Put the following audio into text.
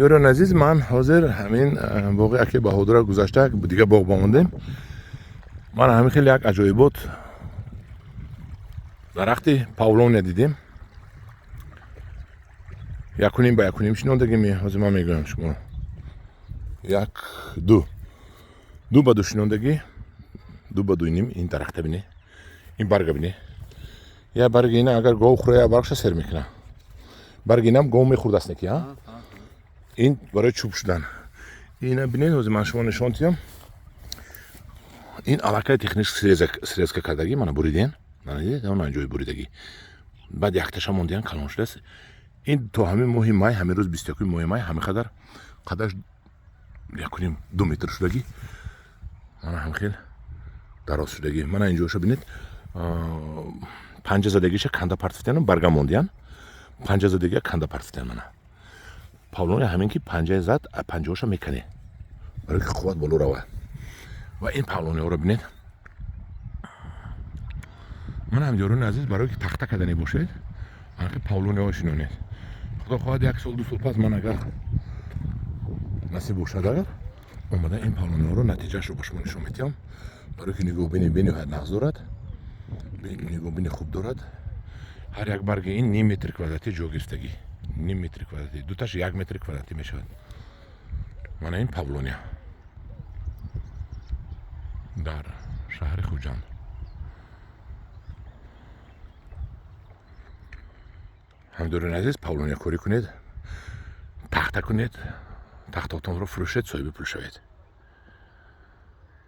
Ҳамдиёрони азиз, ман ҳозир ҳамин боғи аки Баҳодура гузашта, дига боғ бомондем. Ман ҳамин хеле як аҷоибот дарахти павлония дидем. 1.5 ба 1.5 шинондагӣ. Ҳозир ман мегӯям шумо, як, ду, 2 ба 2 шинондагӣ, 2 ба 2.5. Ин дарахта бине, ин барга бине. Я барги ина агар гов хӯра, я баргша сер мекуна. Барги инам гов мехӯрдаст неки, а ин барои чӯб шудан. Ина бинед, ҳозир ман шумо нишон диҳам. Ин аллакай технически срезка кардагӣ, мана буриден, ана ҷои буридагӣ. Баъд якташа мондиян, калон шудааст. Ин то ҳамин моҳи май, ҳамин рӯз, 21-уми моҳи май, ҳамин қадар қадаш 1.5, 2 метр шудагӣ. Мана ҳам хел дароз шудагӣ. Мана инҷоша бинед, панҷа задагиша канда партифтияну барга мондиян, панҷа задагия канда партифтиян. Мана павлония ҳамин ки панҷаи зад, панҷаоша мекане, барои ки қувват боло равад. Ва ин павлониҳоро бинед. Ман, ҳамдиёрони азиз, барое ки тахта кардане бошед, анқи павлониҳо шинонед. Худо хоҳад, як сол, 2 сол пас ман агар насиб бошад, агар омада ин павлониҳоро натиҷаашро ба шумо нишон медиҳам, барое ки нигоҳбини бениҳоят нағз дорад, нигоҳбини хуб дорад. Ҳар як барги ин ним метри квадратӣ ҷо гирифтагӣ, ним метри квадратӣ, дуташ 1 метри квадратӣ мешавад. Мана ин павлония дар шаҳри Хуҷанд. Ҳамдиёрони азиз, павлониякорӣ кунед, тахта кунед, тахтотонро фурӯшед, соҳиби пул шавед.